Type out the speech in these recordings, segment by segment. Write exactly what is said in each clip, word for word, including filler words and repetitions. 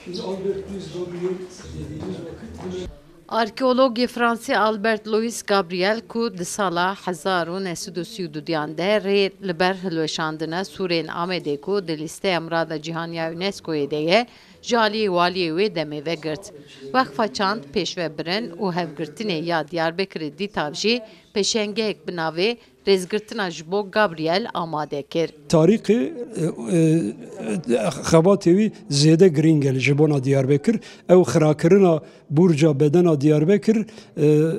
Biz Albert Louis Gabriel dediğimiz vakit hemen Arkeologê Fransî Albert Louis Gabriel ku di sala hezar û neh sed û sî û dudiyan de rê li ber hilweşandina sûrên Amedê ku di lîsteya mirada cîhanî ya UNESCOyê de ye, ji aliyê waliyê wê demê vegirt. Weqfa çand pêşvebirin û hevgirtinê ya Diyarbekirê Dîtav jî pêşengehek bi navê Rêzgirtina ji bo Gabriel amade kir. Tarîxê, e, e, xebatê wî zêde girîng e ji bona Diyarbekir. Ew xirakirina burca bedena Diyarbekir, e,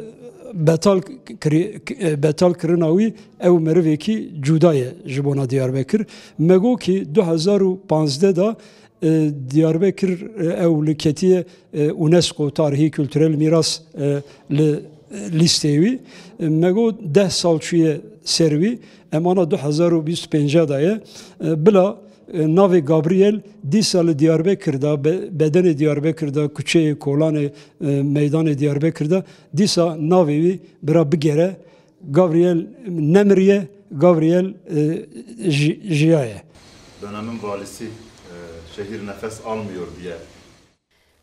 betal kirî-, e, betal kirina wî ew merivekî cuda ye ji bona Diyarbekir. Me got kî du hezar û panzdeh de, e, Diyarbekir, e, ew li ketiye, e, UNESCO tarihî kültürel miras, e, li, e, lîsteyê wî. E, me got deh sal çûye ser wî. Em ana du hezar û bîst û pênc de ye. E, bila, e, navê Gabriel dîsa li Diyarbekir de, be-, bedenê Diyarbekir de, kuçeyê, kolanê, e, meydanê Diyarbekir de dîsa navê wî bira bigere. Gabriel nemiriye, Gabriel, e, ji-, jiyaye. Dönemin valisi, e, şehir nefes almıyor diye.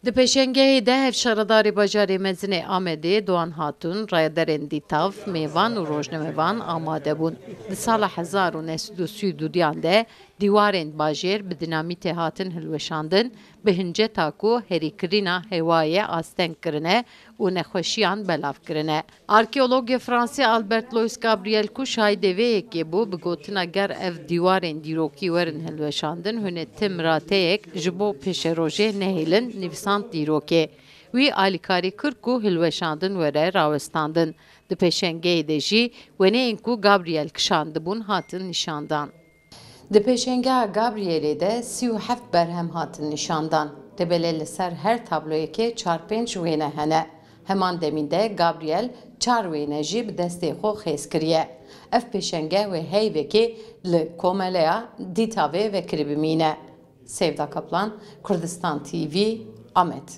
Di pêşengehê de hevşaredarê bajarê mezin ê Amedê, Doğan Hatun, rayedarên Dîtav, mêvan û rojnamevan amade bûn. Di sala hezar û neh sed û sî û dudiyan de dîwarên bajêr bi dînamîtê hatin hilweşandin, bi hinceta ku herîkirina hewayê asteng kirine û nexweşiyan belav kirine. Arkeologê Fransî Albert Louis Gabriel ku şahidê vê yekê bû, bi gotina ger ev dîwarên dîrokî werin hilweşandin, hûn ê tim rateyek ji bo pêşerojê nehêlin nivîsand dîrokê. Wî alîkarî kir ku hilweşandin were rawestandin. Di pêşengehê de jî wêneyên ku Gabriel kişandibûn hatin nîşandan. Di pêşengeha Gabrielê de sî û heft berhem hatin nîşandan. Têbelê li ser her tabloyekê çar pênc wêne hene. Heman demî de Gabriel çar wêne jî bi destê xwe xêz kiriye. Ev pêşenge wê heyvekê li komeleya Dîtavê vekirî bimîne. Sevda Kaplan, Kurdistan T V, Amed.